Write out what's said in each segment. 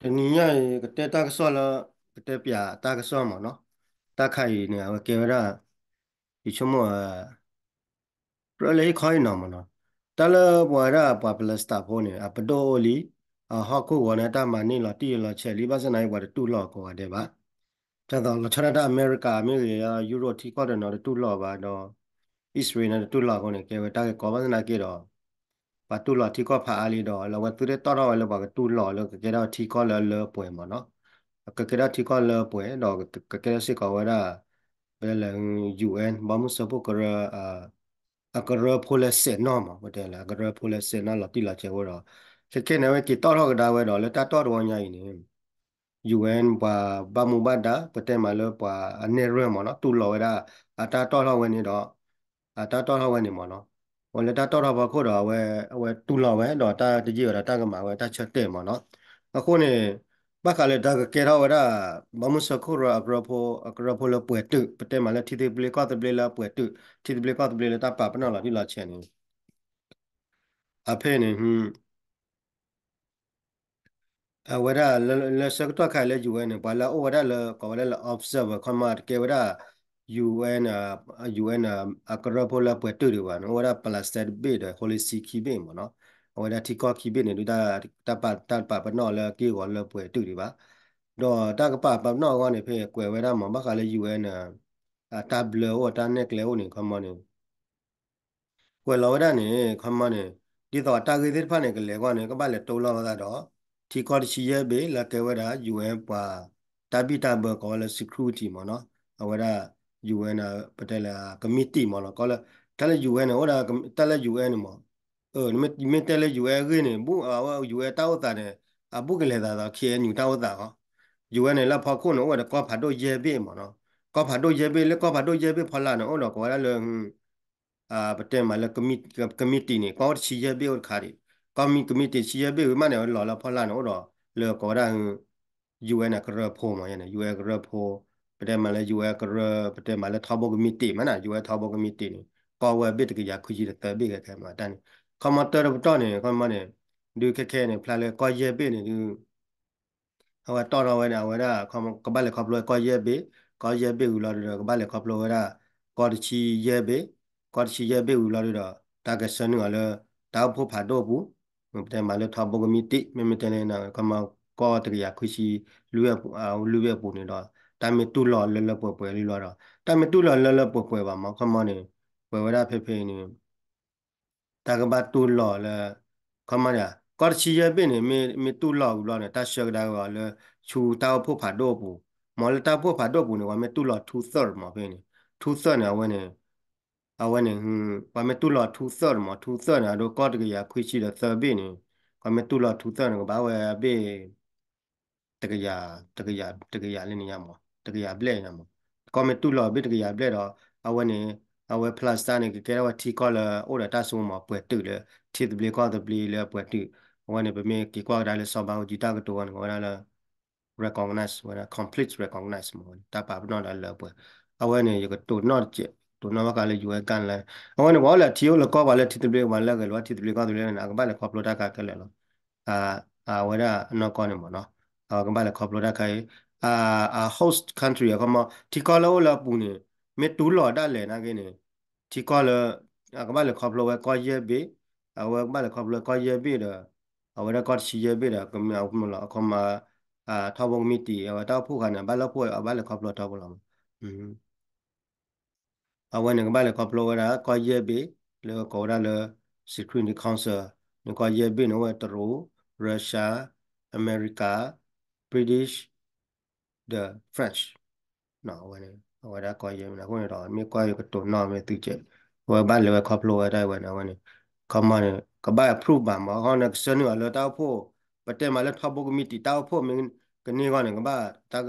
တနံၤညါအံၤ ကတဲတၢ်ကစီၣ်လၢ ကတဲပၠးတၢ်ကစီၣ်မ့ၢ်နီၤ, တၢ်ခါအံၤန့ၣ် အဝဲကဲဝဲဒၣ် ယဆိကမိၣ် ရၢလၢဟံၣ်ခီအံၤနီၤမ့ၢ်နီၤ, တၢ်လၢပဝဲဒၣ်ပှၤ Palestine ဖိန့ၣ် အပဒိၣ်အိၣ်လံ, အဟီၣ်ခိၣ်ဂီၤန့ၣ် တၢ်မၤန့ၢ်လီၤတံၢ်လီၤဆဲးလံ, ဘၣ်ဆၣ်သနာ်က့ ပှၤတတူၢ်လိာ်ကိးဂၤဒဲးဘၣ်. ဒ်သိးလီၤဆီဒၣ်တၢ် အမဲရကၤမ့ၢ်ဂ့ၤ, ယူရိၣ်ထံကီၢ်တနီၤတတူၢ်လိာ်ဘၣ်ဒီး အံၣ်စရ့လးန့ၣ်တတူၢ်လိာ်အဃိန့ၣ် ကဲဝဲတၢ်ဂ့ၢ်ကီ, ဘၣ်ဆၣ်သနာ်က့ဒီး ပှၤတူၢ်လိာ်ထံကီၢ်ဖးအါလံဒီး လၢအဝဲသုတတီၣ်ထီၣ်ဝဲလၢပှၤကတူၢ်လိာ်လၢကကဲထီၣ်ထံကီၢ်လၢအလၢပှဲၤမ့ၢ်နီၤ, ကကဲထီၣ်ထံကီၢ်လၢပှဲၤဒီး ကကဲထီၣ်စ့ၢ်ကီးဝဲဒၣ် ပတဲလၢ ယူၣ်အၣ် ဘီမုၢ်စၢဖှိၣ်ကရၢ အကရၢဖိလၢစဲးနီၣ်မး, ပတဲလၢအကရၢဖိလၢစဲးနီၣ်လီၤတံၢ်လီၤဆဲးအဃိဒီး ခဲခဲန့ၣ် အဝဲက့ၤတီၣ်ထီၣ်ကဒါဝဲဒီး လၢတၢ်တီၢ်တဝီညါအံၤန့ၣ် ယူၣ်အၣ် ပှၤဘၣ်မူဘၣ်ဒါ ပတဲမးလၢပှၤအနဲၣ်ရွဲၣ်မ့ၢ်နီၤ တူၢ်လိာ်ဝဲဒၣ် အတၢ်တီၢ်ထီၣ်ဝဲန့ၣ်ဒီး အတၢ်တီၢ်ထီၣ်ဝဲန့ၣ်မ့ၢ်နီၤ, အဝဲလၢတၢ်တီၢ်ထီၣ်ဖီခိၣ်ဒီး အဝဲ အဝဲတူၢ်လိာ်ဝဲဒီးတၢ်တယံာ်ဝဲဒီးတၢ်ကမၤဝဲတၢ်ဆၢတဲာ်မ့ၢ်နီၤ, အဃိန့ၣ် ဘၣ်ဃးလၢတၢ်ကကဲထီၣ်ဝဲဒၣ် ဘီမုၢ်စၢဖှိၣ်ကရၢ အကရၢဖိလၢပှဲၤတုာ် ပတဲမးလၢထံသဘျ့ကီၢ်သဘျ့လၢအပှဲၤတုာ် ထံသဘျ့ကီၢ်သဘျ့လၢတၢ်ပာ်ပနီၣ်လီၤတံၢ်လီၤဆဲးန့ၣ် အဖဲန့ၣ် အဝဲဒၣ်လၢဆၢကတီၢ်ခါအံၤလၢ ယူၣ်အၣ်န့ၣ် ပှၤလၢအအိၣ်ဝဲဒၣ်လၢ ကိးဝဲဒၣ်လၢ observer ခီမီ တကဲဝဲဒၣ် ယူၣ်အၣ် ယူၣ်အၣ် အကရၢဖိလၢအပှဲၤတုာ်ဒံးဘၣ်န့ၣ် အိၣ်ဝဲဒၣ် Palestine တဘ့ၣ်ဒီး Holy See ခံဘ့ၣ်မ့ၢ်နီၤ, အဝဲဒၣ်ထံကီၢ်ခံဘ့ၣ်န့ၣ် ဒုး တၢ်ပာ်ပနီၣ်လၢက့ၢ်ဂီၤလၢပှဲၤတုာ်ဒံးဘၣ်, ဒီးတၢ်ကပာ်ပနီၣ်အဂီၢ်န့ၣ် ဖဲကွဲးဝဲဒၣ်မ့ၢ် ဘၣ်ဃးလၢ ယူၣ်အၣ်န့ၣ် အတၢ်ဘျၢအိၣ် တၢ်နဲၣ်ကျဲအိၣ်န့ၣ် ခီမီန့ၣ် ကွဲးလီၤဝဲဒၣ်န့ၣ် ခီမီန့ၣ် ဒ်သိးအတၢ်ဂ့ၢ်သ့ၣ်တဖၣ်န့ၣ် ကလဲၤအဂီၢ်န့ၣ် ကဘၣ်လဲၤတိလီၤဝဲဒၣ်ဒီး ထံကီၢ်တဆံယဲၢ်ဘ့ၣ်လၢကဲဝဲဒၣ် ယူၣ်အၣ် ပှၤ တၢ်ဘံၣ်တၢ်ဘၢကိးဝဲလၢ security မ့ၢ်နီၤ, အဝဲဒၣ် ယူၣ်အၣ် ပတဲလၢ committee မ့ၢ်နီၤ, ကီလၢ တၢ်လၢ ယူၣ်အၣ် န့ၣ် အိၣ်ဒၣ်တၢ်လၢ ယူၣ်အၣ် န့ၣ်မ့ၢ် မ့ၢ်တဲလၢ ယူၣ်အၣ် အဂ့ၢ်န့ၣ် အဝဲ ယူၣ်အၣ် တၢ်အိၣ်သးန့ၣ် အဘူးကလဲၤသးဒီး ခ့ၣ်အဲၣ်ယူၣ် တၢ်အိၣ်သးလီၤ. ယူၣ်အၣ် န့ၣ် လၢအဖီခိၣ်န့ၣ် အိၣ်ဝဲဒီးကီၢ်ဖးဒိၣ်ယဲၢ်ဘ့ၣ်မ့ၢ်နီၤ, ကီၢ်ဖးဒိၣ်ယဲၢ်ဘ့ၣ် လၢကီၢ်ဖးဒိၣ်ယဲၢ်ဘ့ၣ်ဖီလာ်န့ၣ် အိၣ်ဒီးကိးဝဲဒၣ်လၢ ပတဲမးလၢ committee န့ၣ် ကီၢ်အိၣ်တဆံယဲၢ်ဘ့ၣ်အိၣ်တခါဒံး, ကီၢ် committee တဆံယဲၢ်ဘ့ၣ်ဝံၤမးန့ၣ် အဝဲလီၤလၢဖီလာ်န့ၣ် အိၣ်ဒီးလၢကိးဝဲဒၣ် ယူၣ်အၣ် န့ၣ် ကရၢဖိမ့ၢ် ယူၣ်အၣ် ကရၢဖိ, ပတဲမးလၢ ယူၣ်အၣ် ကရၢ ပတဲမးလၢထီဘိ committee မ့ၢ်နီၤ, ယူၣ်အၣ် ထီဘိ committee န့ၣ် ကီၢ်ဝဲဘ့ၣ်တကယၤခွံဆံဒီးသၢဘ့ၣ်ခဲခဲမ့ၢ်တၢ်န့ၣ်, ခီမီတၢတပတီၢ်န့ၣ် ခီမီန့ၣ် ဒုးခဲခဲန့ၣ် ဖျါလၢကီၢ်ယဲၢ်ဘ့ၣ်န့ၣ်ဒုး အဝဲတီၢ်ထီၣ်ဝဲန့ၣ် အဝဲဒၣ် ကဘၣ်လဲၤခီဖျိဝဲကီၢ်ယဲၢ်ဘ့ၣ်, ကီၢ်ယဲၢ်ဘ့ၣ်ဝံၤလီၤဒုးဒီး ကဘၣ်လဲၤခီဖျိဝဲဒၣ် ကီၢ်တဆံယဲၢ်ဘ့ၣ်, ကီၢ်တဆံယဲၢ်ဘ့ၣ်ဝံၤလီၤဒုးဒီး တၢ်ကဆှၢနုာ်အီၤလၢ တၢ်အိၣ်ဖှိၣ်ဖးဒိၣ်အပူၤ, ပတဲမးလၢထီဘိ committee မ့မ့ၢ်တဲလၢ ခီမီ ကီၢ်တကယၤခွံဆံ လွံၢ်ဘ့ၣ်အပူၤန့ၣ်ဒီး တၢ်မ့ၢ်တူၢ်လိာ်လၢလၢပှဲၤပှဲၤလံလီၤဒီး တၢ်မ့ၢ်တူၢ်လိာ်လၢလၢပှဲၤပှဲၤဘၣ်မ့ၢ် ခီမီန့ၣ် ကွဲးဝဲဒၣ်ဖဲဖဲအံၤန့ၣ် တၢ်ကဘၣ်တူၢ်လိာ်လၢ ခီမီန့ၣ် ကီၢ်တဆံယဲၢ်ဘ့ၣ်န့ၣ် မ့ၢ်တူၢ်လိာ်ဝံၤဘျီန့ၣ် တၢ်ဆှၢကဒါက့ၤအီၤလၢ ဆူတၢ်အိၣ်ဖှိၣ်ဖးဒိၣ်အပူၤ, မ့ၢ်လၢတၢ်အိၣ်ဖှိၣ်ဖးဒိၣ်အပူၤန့ၣ် ပှၤမ့ၢ်တူၢ်လိာ် two third မ့ၢ်ဖဲန့ၣ် two third န့ၣ် အဝဲန့ၣ် အဝဲန့ၣ် ပှၤမ့ၢ်တူၢ်လိာ် two third မ့ၢ် two third န့ၣ် အဒိကီၢ်တကယၤခွံဆံဒီးသၢဘ့ၣ်န့ၣ် ပှၤမ့ၢ်တူၢ်လိာ် two third န့ၣ် ကဘၣ်ဝဲအဘ့ၣ် တကယၤ တကယၤ တကယၤလၢန့ၣ်ညါမ့ၢ် တကယၤဘျဲၣ်ညါမ့ၢ် ကီၢ်မ့ၢ်တူၢ်လိာ်ဘ့ၣ်တကယၤဘျဲၣ်ဒီး အဝဲန့ၣ် အဝဲ Palestine န့ၣ် ကကဲထီၣ်ဝဲထံကီၢ်လၢအိၣ်ဒီးတၢ်စိကမီၤပှဲၤတုာ်လၢ ထံသဘျ့ကီၢ်သဘျ့လၢအပှဲၤတုာ်, အဝဲန့ၣ် ပမ့ၢ်က့ၤကွၢ်ကဒါလၢစီၤဘးအူကၠံတၢ်ကတိၤအဂီၢ်န့ၣ် ဝဲဒၣ်လၢ recognize ဝဲဒၣ် complete recognize မ့ၢ်ဝဲ တၢ်ပာ်ပနီၣ်ဒီးလၢအပှဲၤ, အဝဲန့ၣ် ယကတိၤနီၣ်တစဲး တိၤနီၣ်ဘၣ်ဃးလၢ ယူၣ်အၣ် ကၣ်လၢ အဝဲန့ၣ် ပှၤအိၣ်လၢထံအိၣ်လၢကီၢ်ပှၤလၢထံသဘျ့ ပှၤလၢအဂဲၤလိာ်ထံသဘျ့ကီၢ်သဘျ့န့ၣ် အကဘၣ်လဲၤခီဖျိတၢ်ခါခဲလၢာ်လီၤ. အဝဲဒၣ်အနီၢ်ကီၢ်န့ၣ်မ့ၢ်နီၤ အဝဲကဘၣ်လဲၤခီဖျိတၢ်ခါအံၤ အ host country အခီမီ ထံကီၢ်လၢအိၣ်လၢအပူၤန့ၣ် မ့ၢ်တူၢ်လိာ်ဒၣ်လဲာ်နာ်က့န့ၣ် ထံကီၢ်လၢ အကဘၣ်လဲၤခီဖျိဝဲကီၢ်ယဲၢ်ဘ့ၣ်, အဝဲကဘၣ်လဲၤခီဖျိဝဲကီၢ်ယဲၢ်ဘ့ၣ်ဒီး အဝဲဒၣ်ကီၢ်တဆံယဲၢ်ဘ့ၣ်ဒီး ကမ့ၢ်အခီမီ ထီဘိကမံးတံာ် အဝဲတၢ်အိၣ်ဖှိၣ်ဃာ်န့ၣ် ဘၣ်လၢဖှိၣ် အဘၣ်လဲၤခီဖျိထီဘိလီၤ. အဝဲန့ၣ် ကဘၣ်လဲၤခီဖျိဝဲဒၣ် ကီၢ်ယဲၢ်ဘ့ၣ် လၢကိးဝဲဒၣ်လၢ Security Council န့ၣ် ကီၢ်ယဲၢ်ဘ့ၣ်န့ၣ် အိၣ်ဝဲတရူး Russia America British ဒီး French အဝဲန့ၣ် အဝဲဒၣ်ကီၢ်ယဲၢ်ဘ့ၣ်န့ၣ် အဃိန့ၣ်ဒီး မ့ၢ်ကွၢ်ယကတိၤနီၣ်မ့ၢ်သုကဲး အဝဲဘၣ်လဲၤဝဲခီဖျိဝဲဒၣ်ဝဲန့ၣ် အဝဲန့ၣ် ခီမီန့ၣ် ကဘၣ် approve ဘၣ်မး အဃိန့ၣ် ကဆှၢနုာ်အီၤလၢတၢ်အိၣ်ဖှိၣ် ပတဲမးလၢထီဘိကမံးတံာ် တၢ်အိၣ်ဖှိၣ်မ့ၢ်ကန့ၢ်အဂီၢ်န့ၣ် ကဘၣ်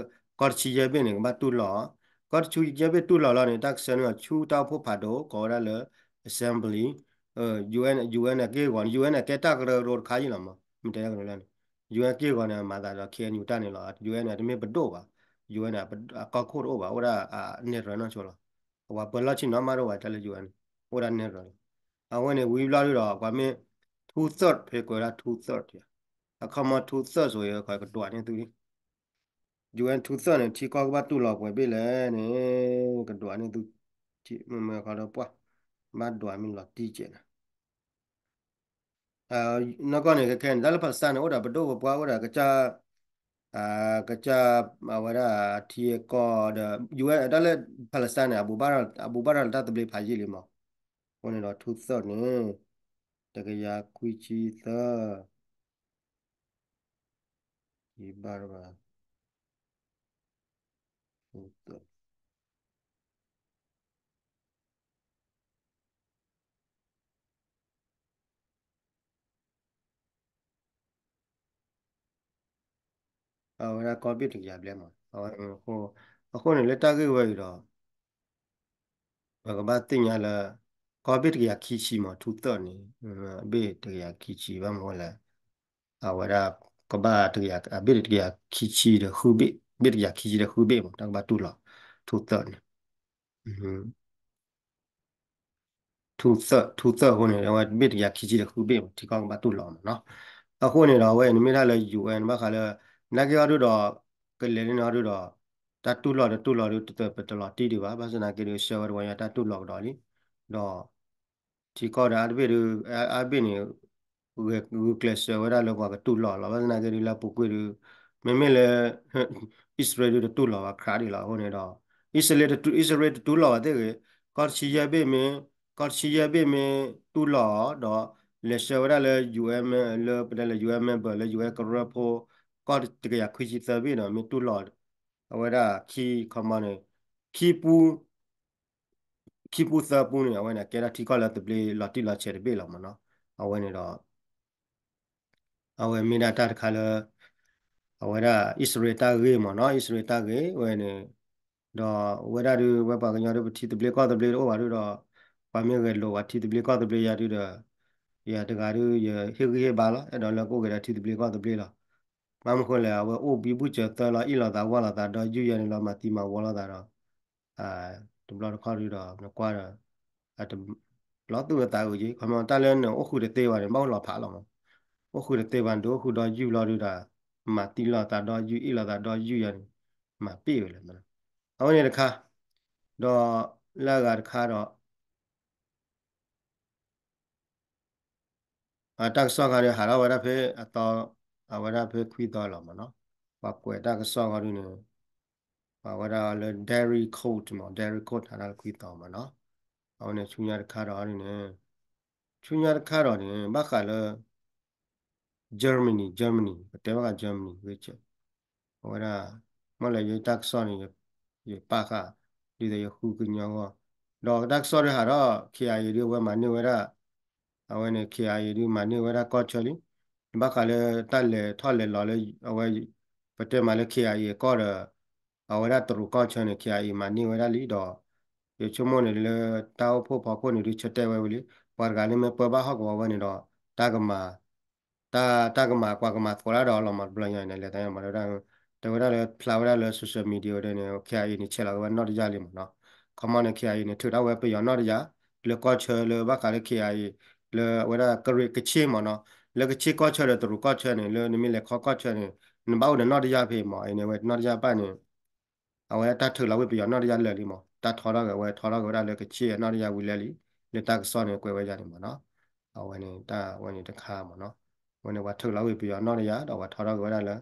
ကီၢ်တဆံယဲၢ်ဘ့ၣ်န့ၣ် ကဘၣ်တူၢ်လိာ် ကီၢ်တဆံယဲၢ်ဘ့ၣ်တူၢ်လိာ်လီၤန့ၣ် တၢ်ကဆှၢနုာ်အီၤဆူတၢ်အိၣ်ဖှိၣ်ဖးဒိၣ် ကိးဝဲဒၣ်လၢ assembly UN UN အက့ၢ်အဂီၤန့ၣ် UN န့ၣ် ကဲတၢ်ကရၢကရိတခါအံၤလီၤမး မ့ၢ်တဲတၢ်ကရၢလၢန့ၣ် UN က့ၢ်အဂီၤန့ၣ် အမၤသးဒီး K N U တၢ်န့ၣ်လီၤ UN န့ၣ် တမ့ၢ်ပဒိၣ်ဘၣ် UN န့ၣ် အကီၢ်ခိၣ်တအိၣ်ဘၣ် အိၣ်ဒၣ် အနဲၣ်ရွဲၣ်နီၢ်ဆိလီၤ အဝဲပၢၤလီၢ်ဆ့ၣ်နီၤမးတအိၣ်ဘၣ် တၢ်လၢ UN န့ၣ် အိၣ်ဒၣ်နဲၣ်ရွဲၣ်လီၤ အဝဲန့ၣ် ဝံၤဘျီဒုဒီး ပှၤမ့ၢ် two third ဖဲကွဲးဝဲဒၣ် two third ခီမီ two third ဆိ ယခီကဒွးန့ၢ်သုလံ. U N two third န့ၣ် ထံကီၢ်ကဘၣ်တူၢ်လီၤပှဲၤဘ့ၣ်လဲၣ်န့ၣ် ကဒွးန့ၢ်သု, မ့ၢ်ခီဒီးပှၢ် ဘၣ်ဒွးမ့ၢ်လီၤတံၢ်ကဲးန့ၣ် နီၢ်ကီၢ်န့ၣ် ခဲခဲန့ၣ် တၢ်လၢ Palestine န့ၣ် အိၣ်ဒီးပဒိၣ်ပပှၢ် အိၣ်ဒီးကစၢ်, ကစၢ်, အဝဲဒၣ် ထံကီၢ်ဒီး U N တၢ်လၢ Palestine န့ၣ် အဘူးဘၣ်ဒီးတၢ်သဘျ့ဖးယံာ်လံမး. အဃိန့ၣ်ဒီး two third န့ၣ် တကယၤခွံဆံသၢ ယဘၣ်ဘၣ် အဝဲဒၣ်ကီၢ်ဘ့ၣ်တကယၤဘျဲၣ်မး. အဃိန့ၣ်လၢတၢ်ဂ့ၢ်ဝဲအံၤဒီး ပကဘၣ်သ့ၣ်ညါလၢ ကီၢ်ဘ့ၣ်တကယၤခံဆံမး two third န့ၣ် ဘ့ၣ်တကယၤခံဆံဘၣ်မနုၤလဲၣ်. အဝဲဒၣ်ကဘၣ်တကယၤ, ဘ့ၣ်တကယၤခံဆံဒီးဃုဘ့ၣ်, ဘ့ၣ်တကယၤခံဆံဒီးဃုဘ့ၣ်မး တၢ်ကဘၣ်တူၢ်လီၤ two third န့ၣ် two third, two third အဃိန့ၣ် အဝဲဘ့ၣ်တကယၤခံဆံဒီးဃုဘ့ၣ်မး ထံကီၢ်ကဘၣ်တူၢ်လီၤမးနီၤ. အဃိန့ၣ်ဒီး အဝဲန့ၣ်မ့ၢ်တၢ်လၢ U N ဘၣ်ဃးလၢ နာ်က့ဟီဒုဒီး ကလဲၤန့ၣ်ဟီဒုဒီး တၢ်တူၢ်လီၤတတူၢ်လီၤဒု ပတလီၤတံၢ်ဒံးဘၣ်, ဘၣ်ဆၣ်သနာ်က့ဒု ဆှၢဝဲတဝီညါတၢ်တူၢ်လီၤကဒီးလံ. ဒီး ထံကီၢ်ဒီးအါတဘ့ၣ်ဒု အါဘ့ၣ်န့ၣ် ဂုာ်ကျဲးစၢးဝဲဒၣ်လၢပှၤကတူၢ်လီၤလီၤ. ဘၣ်ဆၣ်သနာ်က့ဒု လၢအပူၤကွံာ်ဒု မ့မ့ၢ်လၢ အံၣ်စရ့လးဒုတတူၢ်လီၤဘၣ် ခရးဒံးလီၤ. အဃိန့ၣ်ဒီး အံၣ်စရ့လး, အံၣ်စရ့လးတတူၢ်လီၤဘၣ်သ့ၣ်ဂ့ၤ, ကီၢ်တဆံယဲၢ်ဘ့ၣ်မ့ၢ်, ကီၢ်တဆံယဲၢ်ဘ့ၣ်မ့ၢ်တူၢ်လီၤဒီး လဲၤဆှၢဝဲဒၣ်လၢ U N လၢပတဲလၢ U N member လၢ U N ကရၢဖိ ကီၢ်တကယၤခွံဆံသၢဘ့ၣ်ဒီး မ့ၢ်တူၢ်လီၤ အဝဲဒၣ်ခံ ခီမီန့ၣ် ခံပူ ခံပူသၢပူန့ၣ် အဝဲန့ၣ် ကဲဒၣ်ထံကီၢ်လၢသဘျ့လီၤတံၢ်လီၤဆဲးတဘ့ၣ်လီၤမးနီၤ. အဝဲန့ၣ်ဒီး အဝဲမ့ၢ်ဒၣ်တၢ်တခါလၢ အဝဲဒၣ်အံၣ်စရ့လးတၢ်ဂ့ၢ်မးနီၤ, အံၣ်စရ့လးတၢ်ဂ့ၢ်ဝဲန့ၣ်, ဒီးအဝဲဒၣ်ဒု ဝဲပှၤကညီဒု ပထံသဘျ့ကီၢ်သဘျ့တအိၣ်ဘၣ်ဒုဒီး ပှၤမ့ၢ်ဂဲၤလိာ်ပှၤထံသဘျ့ကီၢ်သဘျ့ယၤဒုဒီး ယၤတဂၤဒု ယဟ့ၣ်ဂံၢ်ဟ့ၣ်ဘါလီၤ, အဲၣ်ဒိးလၢကအိၣ်က့ၤဒီးထံသဘျ့ကီၢ်သဘျ့လီၤ. ဘၣ်မနုၤဃိလဲၣ် အဝဲအိၣ်ဘံဘူၣ်စၢၤသၢလီၤ အ့ၣ်လိာ်သးဝီလိာ်သးဒီးယုၢ်ယၤန့ၣ်လီၤ မၤသံမၤဝီလိာ်သးဒီး တဘျီတခီၣ်ဒုဒီး နကွၢ်ဒီး လီၤသူၣ်အသးအုးက့ၤ ခီမီ တၢ်လၢနအိၣ်ဃုာ်တသ့ဘၣ်န့ၣ် ဘၣ်အိၣ်လီၤဖးလီၤမး, အိၣ်ဃုာ်တသ့ဘၣ်န့ၣ် ဒုအိၣ်ဃုာ်ဒီးယုၢ်လီၤဒုဒီး မၤသံလိာ်သးဒီးယုၢ် အ့ၣ်လိာ်သးဒီးယုၢ်ယၤန့ၣ် မၤပ့ၢ်ဝဲလၢၤမး. အဝဲန့ၣ်တခါ ဒီးလၢအဂၤတခါဒီး တၢ်ကစီၣ်ခါဒု ဟးထီၣ်ဝဲဒၣ်ဖဲအသီ, အဝဲဒၣ်ဖဲခွံသီလီၤမးနီၤ. ပှၤကွဲးတၢ်ကစီၣ်ခါဒုန့ၣ် ပှၤဝဲဒၣ်လၢ Derek Cox မး Derek Cox ဟးထီၣ်လၢခွံသီမးနီၤ. အဝဲန့ၣ်ဆူညါတခါဒီးန့ၣ်, ဆူညါတခါဒီးန့ၣ် ဘၣ်ဃးလၢ Germany, Germany ပတဲဘၣ်ဃး Germany ဝဲ အဝဲဒၣ် မ့ၢ်လၢယတၢ်ကစီၣ်န့ၣ် ယပာ်ဃာ် ဒ်သိးယဃုကညီအဂီၢ်, ဒီးတၢ်ကစီၣ်ဒုဟးထီၣ် K I A ဒုအဝဲမၤန့ၢ်ဝဲဒၣ်, အဝဲန့ၣ် K I A ဒုမၤန့ၢ်ဝဲဒၣ်ကီၢ်ဆၢလံ. ဘၣ်ဃးလၢတၢ်လဲၤထီၣ်လဲၤလီၤလၢ အဝဲ ပတဲမးလၢ K I A အကီၢ်ဒီး အဝဲဒၣ်တရူးကီၢ်ဆၢန့ၣ် K I A မၤန့ၢ်ဝဲဒၣ်လံဒီး ယဆိကမိၣ်န့ၣ်လၢတၢ်အိၣ်ဖှိၣ်ဖီခိၣ်န့ၣ်ဒု ဆၢတဲာ်ဝဲဝံၤလံ, ပှၤတဂၤလၢမ့ၢ်ပၢဘၣ်ဟီၣ်ကဝီၤဝဲန့ၣ်ဒီး တၢ်ကမၤ တၢ်, တၢ်ကမၤကွၢ်ကမၤသကိးတၢ်ဒီးလီၤမး တဘျီညါန့ၣ် လဲၤတၢ်မၤဝဲဒၣ်, တဲဝဲဒၣ်လၢဖျါဝဲဒၣ်လၢ social media ဝဲဒၣ်န့ၣ် K I A န့ၣ် ဆဲးလီၤက့ၤဝဲနီၢ်တယၢ်လံမးနီၤ. ခီမီန့ၣ် K I A န့ၣ် ထုးထီၣ်ဝဲပယီၤနီၢ်တယၢ် လၢကီၢ်ဆၢလၢဘၣ်ဃးလၢ K I A လၢအဝဲဒၣ်ကရ့ၣ်ကဆ့မးနီၤ, လၢကဆ့ကီၢ်ဆၢဒီးတရူးကီၢ်ဆၢန့ၣ် လၢနမ့ၢ်လဲၤခီကီၢ်ဆၢန့ၣ် နဘၣ်အိၣ်ဒီးနီၢ်တယၢ်ဖဲမး, အန့ၣ်ဝဲနီၢ်တယၢ်ဘၣ်န့ၣ် အဝဲတၢ်ထုးလီၤဝဲပယီၤနီၢ်တယၢ်လၢာ်လံမး, တၢ်ထီထီၣ်က့ၤဝဲ ထီထီၣ်က့ၤဝဲဒၣ်လၢကဆ့အနီၢ်တယၢ်ဝံၤလၢာ်လံ, လၢတၢ်ကစီၣ်န့ၣ်ကွဲးဝဲယၤန့ၣ်မးနီၤ. အဝဲန့ၣ်တၢ်ဝဲန့ၣ်တခါမးနီၤ, အဝဲန့ၣ်ပှၤထုးလီၤဝဲပယီၤနီၢ်တယၢ် ဒီးပှၤထီထီၣ်က့ၤဝဲဒၣ်လၢ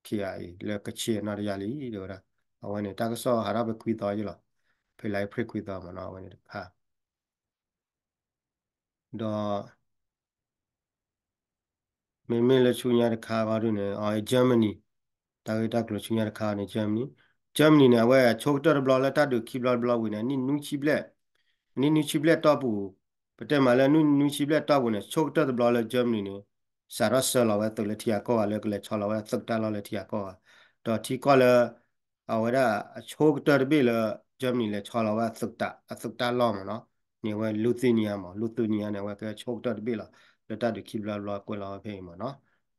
K I A လၢကဆ့အနီၢ်တယၢ်လံ တဲဝဲဒၣ်. အဝဲန့ၣ်တၢ်ကစီၣ်ဟးထီၣ်ဖဲခွံသီယံၤလီၤ, ဖဲလါအ့ဖြ့ၣ်ခွံသီမးနီၤ, အဝဲန့ၣ်တခါ ဒီး မ့မ့ၢ်လၢဆူညါတခါခီဒုန့ၣ် အ Germany, တၢ်ဂ့ၢ်တၢ်ကျိၤဆူညါတခါန့ၣ် Germany, Germany န့ၣ် အဝဲအဆိကတၢၢ်တဘျီလၢတၢ်ဒုးခံဘျီတဘျီဝံၤန့ၣ် နံၣ်နွံဆံဘျဲၣ်, နံၣ်နွံဆံဘျဲၣ်တီၢ်ပူၤ, ပတဲမးလၢနံၣ်နွံဆံဘျဲၣ်တီၢ်ပူၤန့ၣ် ဆိကတၢၢ်တဘျီလၢ Germany န့ၣ် စးထီၣ်ဆှၢလီၤဝဲသုးလၢထံဂၤကီၢ်ဂၤ လၢကလဲၤဆီလီၤဝဲအသုးတၢ်လီၢ်လၢထံဂၤကီၢ်ဂၤ, ဒီးထံကီၢ်လၢ အဝဲဒၣ်အဆိကတၢၢ်တဘ့ၣ်လၢ Germany လဲၤဆီလီၤဝဲအသုးတၢ်, အသုးတၢ်လီၢ်မးနီၤ, န့ၣ်ဝဲ Lithuania မး, Lithuania န့ၣ် အဝဲကဲဆိကတၢၢ်တဘ့ၣ်လီၤ, လၢတၢ်ဒုးခံဘျီတဘျီကွဲးလီၤဝဲဖဲအံၤမးနီၤ.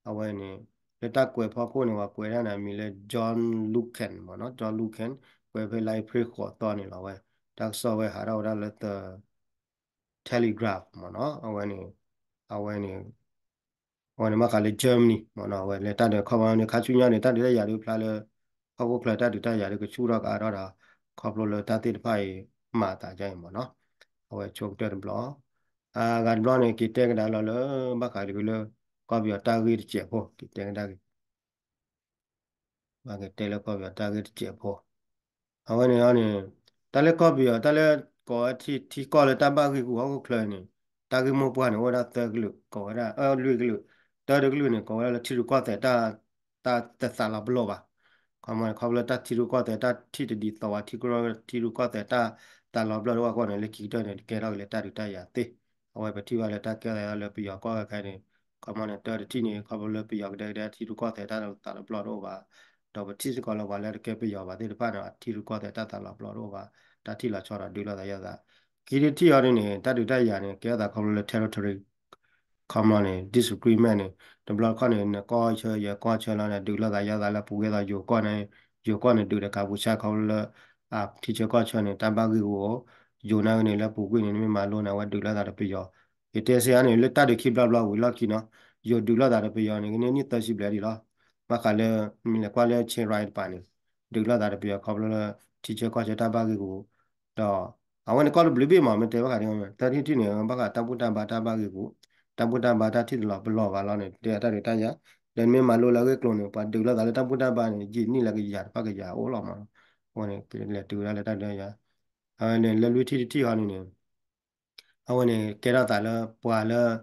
အဝဲန့ၣ် လၢတၢ်ကွဲးဖီခိၣ်န့ၣ် ပှၤကွဲးဒၣ်န့ၣ် အမံၤလၢ John Lukan မးနီၤ, John Lukan ကွဲးဖဲလါအ့ဖြ့ၣ်ဃိးသီန့ၣ်လီၤဝဲ, တၢ်ကစီၣ်ဝဲဟးထီၣ်ဝဲဒၣ်လၢ The Telegraph မးနီၤ, အဝဲန့ၣ် အဝဲန့ၣ် အဝဲန့ၣ်ဘၣ်ဃးလၢ Germany မ့ၢ်နီၤ, အဝဲလၢတၢ်ဒုးခီမီန့ၣ် ခါဆူညါန့ၣ် တၢ်ဒုးတၢ်ယၤဒုးဖျါလၢ ဟီၣ်ခိၣ်ချၢတၢ်ဒုးတၢ်ယၤဒုးကဆူၣ်ထီၣ်ကအါထီၣ်ဒီး ခီဖျိလၢတၢ်သ့ၣ်တဖၣ်အံၤမၤအသးဒ်အံၤမ့ၢ်နီၤ, အဝဲဆိကတၢၢ်တဘျီ, အဂၤတဘျီန့ၣ် က့ၤတဲကဒါလီၤလၢ ဘၣ်ဃးလၢ ကီၢ်ပယီၤတၢ်ဂ့ၢ်တစဲးဖိ က့ၤတဲကဒါက့ၤ ဘၣ်က့ၤတဲလၢကီၢ်ပယီၤတၢ်ဂ့ၢ်တစဲးဖိ, အဝဲန့ၣ်န့ၣ် တၢ်လၢကီၢ်ပယီၤ တၢ်လၢကိးဝဲထံကီၢ်လၢတၢ်ဘၣ်ဂ့ၢ်ဂူာ်ဟီၣ်ခိၣ်ချၢန့ၣ် တၢ်ဂ့ၢ်မိၢ်ပှၢ်န့ၣ် အိၣ်ဝဲဒၣ်သၢကလုာ် ကိးဝဲဒၣ် လွံၢ်ကလုာ်, တၢတကလုာ်န့ၣ် ကိးဝဲဒၣ်လၢထံရူၢ်ကီၢ်သဲး တၢ်တသးလီၤပလိာ်ဘၣ်, ခီမီန့ၣ် ခီဖျိလၢတၢ်ထံရူၢ်ကီၢ်သဲး တၢ်ထံၣ်တဒ်သိးဘၣ် ထံရူၢ်ကီၢ်သဲးတၢ်သးလီၤပလိာ်တအိၣ်အဃိန့ၣ် လၢခံကတၢၢ်န့ၣ် ကဲထီၣ်က့ၤလၢတၢ်ဒုးတၢ်ယၤသ့, အဝဲပထံၣ်ဘၣ်လၢတၢ်ကဲထီၣ်သးလၢပယီၤကီၢ်ခဲအံၤန့ၣ် ခီမီန့ၣ် တၢတထံၣ်န့ၣ် ခီဖျိလၢပယီၤကဒဲကဒဲထံရူၢ်ကီၢ်သဲးတၢ်သးလီၤပလိာ်တအိၣ်ဘၣ်, ဒီးပထံၣ်စ့ၢ်ကီးလၢပှၤလၢတကဲပယီၤဘၣ်သ့ၣ်တဖၣ်န့ၣ် ထံရူၢ်ကီၢ်သဲးတၢ်သးလီၤပလိာ်တအိၣ်ဘၣ်, တၢ်ထံၣ်လီၤဆီဒီးဒုးလိာ်သးယၢသး, ခံထံၣ်တထံၣ်အီၤဒ်န့ၣ် တၢ်ဒုးတၢ်ယၤန့ၣ် ကဲထီၣ်သးခီဖျိလၢ territory ခီမီန့ၣ် disagreement န့ၣ် တဘျီတခီၣ်န့ၣ် နကီၢ်ဆၢယကီၢ်ဆၢလီၤန့ၣ် ဒုးလိာ်သးယၢသးလၢပူၤကွံာ်သိး ယိၤကီၢ်န့ၣ် ယိၤကီၢ်န့ၣ်ဒုးဒီးကၤပူၤဆၣ်ခီဖျိလၢ ထံဆၢကီၢ်ဆၢန့ၣ် တၢ်ဘၣ်ဂ့ၢ်ဂူာ် ယိၤနာ်က့န့ၣ် လၢပူၤကွံာ်န့ၣ် နမ့ၢ်မၤလိန့ၣ် အဝဲဒုးလိာ်သးဒီးပယီၤ, ယတဲစ့ၢ်အါန့ၣ် လၢတၢ်ဒုးခံဘျီဘျီဝံၤလီၢ်ခံနီၤ, ယိၤဒုးလိာ်သးဒီးပယီၤန့ၣ် ကန့ၢ်နံၣ်သၢဆံဘျဲၣ်ဒံးလီၤ, ဘၣ်ဃးလၢ မ့ၢ်လဲၤကွၢ်လၢ Chiang Rai တပၤန့ၣ် ဒုးလိာ်သးဒီးပယီၤခီဖျိလၢ ထံဆၢကီၢ်ဆၢတၢ်ဘၣ်ဂ့ၢ်ဂူာ် ဒီး အဝဲန့ၣ်ကီၢ်တဘျုးဘ့ၣ်မး မ့ၢ်တဲဘၣ်ဃးဒ် သၢထံၣ်တထံၣ်န့ၣ် ဘၣ်ဃးတၢ်ဘူၣ်တၢ်ဘါတၢ်ဘၣ်ဂ့ၢ်ဂူာ်, တၢ်ဘူၣ်တၢ်ဘါတၢ်ထံၣ်တလီၤပလီၢ်ဘၣ်လီၤန့ၣ် တဲတၢ်ဒုးတၢ်ယၤ, ဒီးနမ့ၢ်မၤလိလၢအဂ့ၢ်ကျိၤန့ၣ် ပှၤဒုးလိာ်သးလၢတၢ်ဘူၣ်တၢ်ဘါန့ၣ် ယံာ်နံၣ်လၢကယၤတဖၣ်ကယၤအိၣ်လီၤမး, အဝဲန့ၣ် လဲၤတုၤဝဲဒၣ်လၢတၢ်ဒုးတၢ်ယၤ, အဝဲန့ၣ်လၢလွံၢ်ထံၣ်တထံၣ်ဟီဒ်န့ၣ် အဝဲန့ၣ် ကဲထီၣ်သးလၢပှၤလၢ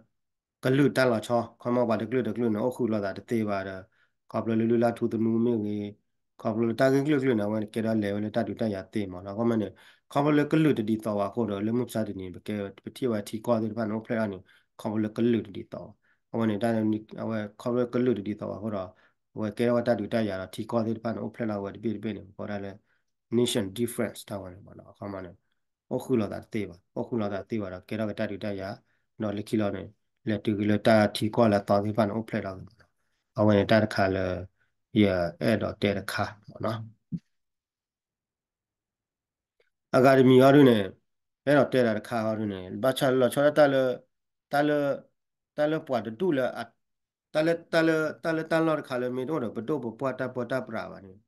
ကလုာ်တၢ်လီၤဆီ ခီမီပှၤတကလုာ်တကလုာ်န့ၣ် အိၣ်ဃုာ်လိာ်သးတသ့ဘၣ်ဒီး ခီဖျိလၢလုၢ်လၢ်ထူသနူမ့ၢ်ဂ့ၤ, ခီဖျိလၢတၢ်ဂ့ၢ်ကျိၤကျိၤန့ၣ် အဝဲကဲထီၣ်လဲၤဝဲလၢတၢ်ဒုးတၢ်ယၤသ့မးနီၤ. အဃိမ့ၢ်န့ၣ် ခီဖျိလၢကလုာ်တဒ်သိးဘၣ်အဃိဒီး လၢမုၢ်မဆါတနံၤ ပကဲပထံၣ်ဝဲထံကီၢ်သ့ၣ်တဖၣ်န့ၣ် အိၣ်ဖျဲၣ်ထီၣ်န့ၣ် ခီဖျိလၢကလုာ်တဒ်သိးဘၣ်. အဝဲန့ၣ် အဝဲခီဖျိလၢကလုာ်တဒ်သိးဘၣ်အဃိဒီး အဝဲကဲထီၣ်ဝဲတၢ်ဒုးတၢ်ယၤဒီး ထံကီၢ်သ့ၣ်တဖၣ်န့ၣ် အိၣ်ဖျဲၣ်ထီၣ်ဝဲတဘ့ၣ်တဘ့ၣ်န့ၣ် ပကိးဒၣ်လၢ nation difference တၢ်ဝဲန့ၣ်မးနီၤ. အခီမ့ၢ်န့ၣ် အိၣ်ဃုာ်လိာ်သးတသ့ဘၣ်, အိၣ်ဃုာ်လိာ်သးတသ့ဘၣ်ဒီး ကဲထီၣ်က့ၤတၢ်ဒုးတၢ်ယၤ, ဒီးလၢခံလီၤန့ၣ် လဲၤတုၤက့ၤလၢတၢ်ထံကီၢ်လၢအသီသ့ၣ်တဖၣ်န့ၣ် အိၣ်ဖျဲၣ်ထီၣ်က့ၤမးနီၤ. အဝဲန့ၣ်တၢ်တခါလၢ ယအဲၣ်ဒိးတဲတခါမးနီၤ. အဂၤတမံၤဟီဒ်န့ၣ် အဲၣ်ဒိးတဲတၢ်တခါဟီဒ်န့ၣ် ဘၣ်ဆၣ်လီၤဆီဒၣ်တၢ်လၢ တၢ်လၢ တၢ်လၢပှၤတဒူၣ်လၢ တၢ်လၢ တၢ်လၢ တၢ်လၢတၢ်လီၢ်တခါလၢမ့ၢ်တအိၣ်ဒီးပဒိၣ်ပပှၢ်တၢ်ပၢတၢ်ပြးဘၣ်န့ၣ်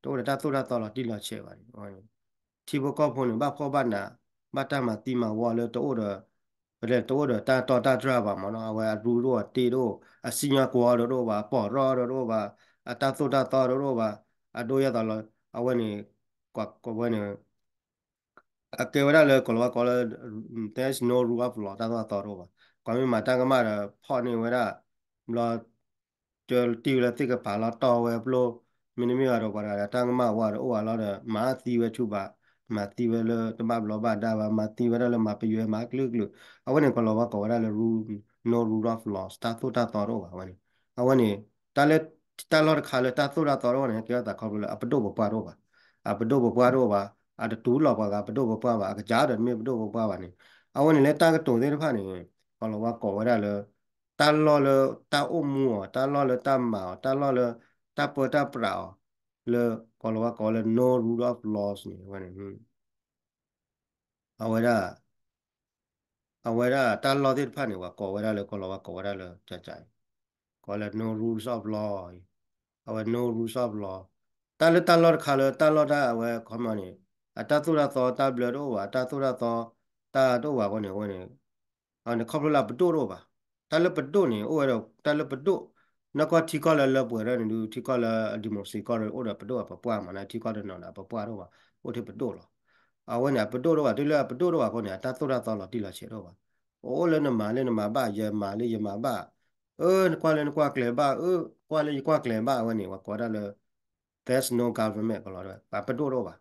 တအိၣ်ဒီးတၢ်သိၣ်တၢ်သီလီၤတံၢ်လီၤဆဲးဘၣ်န့ၣ် ထံဖိကီၢ်ဖိန့ၣ် ဘၣ်ဖှီၣ်ဘၣ်နး ဘၣ်တၢ်မၤသံမၤဝီလၢတအိၣ်ဒီး ပတဲတအိၣ်ဒီးတၢ်တီတၢ်တြၢ်ဘၣ်မးနီၤ. အဝဲအရူတအိၣ် အတ့တအိၣ် အစံၣ်ညီၣ်ကွီၤဒီးတအိၣ်ဘၣ် အပီၢ်ရီဒီးတအိၣ်ဘၣ် အတၢ်သိၣ်တၢ်သီဒီးတအိၣ်ဘၣ် အဒိယဲၢ်သီလီၤ အဝဲန့ၣ် ကွၢ်ဝဲန့ၣ် အကဲဝဲဒၣ်လၢ ကိၤလၤဝါကိးလၢ there's no rule of law တၢ်သိၣ်တၢ်သီတအိၣ်ဘၣ်. ကွၢ်မ့ၢ်မၤတၢ်ကမၣ်ဒီး ဖီၣ်န့ၢ်ဝဲဒၣ် ဘျီ တတံၢ်ဝဲလၢသ့ၣ်ကပၤလီၤတီၢ်ဝဲပျိ မ့တမ့ၢ်ဘၣ်ဒီးပှၤတဂၤဒီး တၢ်ကမၣ်ဝဲဒီးအိၣ်ဝဲလီၤဒီး မၤသံဝဲဆူၣ်ဘၣ် မၤသံဝဲလၢတဘၣ်ဘျီဘၣ်ဒါဘၣ် မၤသံဝဲဒၣ်လၢမၤပယွဲမၤကလုာ်ကလုာ် အဝဲန့ၣ် ကိၤလၤဝါကိးဝဲဒၣ်လၢ rule no rule of laws တၢ်သိၣ်တၢ်သီတအိၣ်ဘၣ်ဝဲန့ၣ် အဝဲန့ၣ် တၢ်လၢ တၢ်လီၢ်တခါလၢတၢ်သိၣ်တၢ်သီတအိၣ်န့ၣ် ကဲထီၣ်သးခီဖျိလၢအပဒိၣ်ပပှၢ်တအိၣ်ဘၣ် အပဒိၣ်ပပှၢ်တအိၣ်ဘၣ် အတတူၢ်လိာ်ပှၤဂၤပဒိၣ်ပပှၢ်ဘၣ် အကစၢ်ဒီးတမ့ၢ်ပဒိၣ်ပပှၢ်ဘၣ်န့ၣ် အဝဲန့ၣ်လၢတၢ်ကတိၤသ့ၣ်တဖၣ်န့ၣ် ကိၤလၤဝါကိးဝဲဒၣ်လၢ တၢ်လီၢ်လၢတၢ်အိၣ်မူအီၤ တၢ်လီၢ်လၢတၢ်မၤအီၤ တၢ်လီၢ်လၢတၢ်ပၢတၢ်ပြးအီၤ လၢကိၤလၤဝါကိးလၢ no rule of laws န့ၣ် အဝဲန့ၣ် အဝဲဒၣ် အဝဲဒၣ်တၢ်လီၢ်သ့ၣ်တဖၣ်န့ၣ် ပှၤကိးဝဲဒၣ်လၢ ကိၤလၤဝါကိးဝဲဒၣ်လၢ ကက ကိးလၢ no rules of law အံၤ အဝဲ no rules of law တၢ်လၢတၢ်လီၢ်တခါလၢတၢ်လီၢ်တၢ်အဝဲခီမီန့ၣ် အတၢ်သိၣ်တၢ်သီတၢ်ဘျၢတအိၣ်ဘၣ် တၢ်သိၣ်တၢ်သီတၢ်တအိၣ်ဘၣ်အဃိန့ၣ် အဝဲန့ၣ် အဝဲန့ၣ် ခီဖျိလၢအပဒိၣ်တအိၣ်ဘၣ် တၢ်လၢပဒိၣ်န့ၣ် အိၣ်ဝဲဒီး တၢ်လၢပဒိၣ် နီၢ်ကီၢ်ထံကီၢ်လၢလၢပှဲၤထီၣ်န့ၣ်ဒုး ထံကီၢ်လၢ democracy ကီၢ်ဒီး အိၣ်ဒီးပဒိၣ်အပပှၢ်မး နထံကီၢ်တနီၤဒီးအပပှၢ်တအိၣ်ဘၣ် အိၣ်ထဲပဒိၣ်လီၤ အဝဲန့ၣ် အပဒိၣ်တအိၣ်ဘၣ် တုၤလၢအပဒိၣ်တအိၣ်ဘၣ်အဃိန့ၣ် အတၢ်သိၣ်တၢ်သီလီၤတံၢ်လီၤဆဲးတအိၣ်ဘၣ် အိၣ်လၢနမၤလၢနမၤဘၣ် ယမၤလၢယမၤဘၣ် အၢ နကွၢ်လၢနကွၢ်ကျဲၤဘၣ် အၢ ကွၢ်လၢယကွၢ်ကျဲၤဘၣ် အဝဲန့ၣ် ပှၤကိးဝဲဒၣ်လၢ there's no government ကလီၤ ပဒိၣ်တအိၣ်ဘၣ်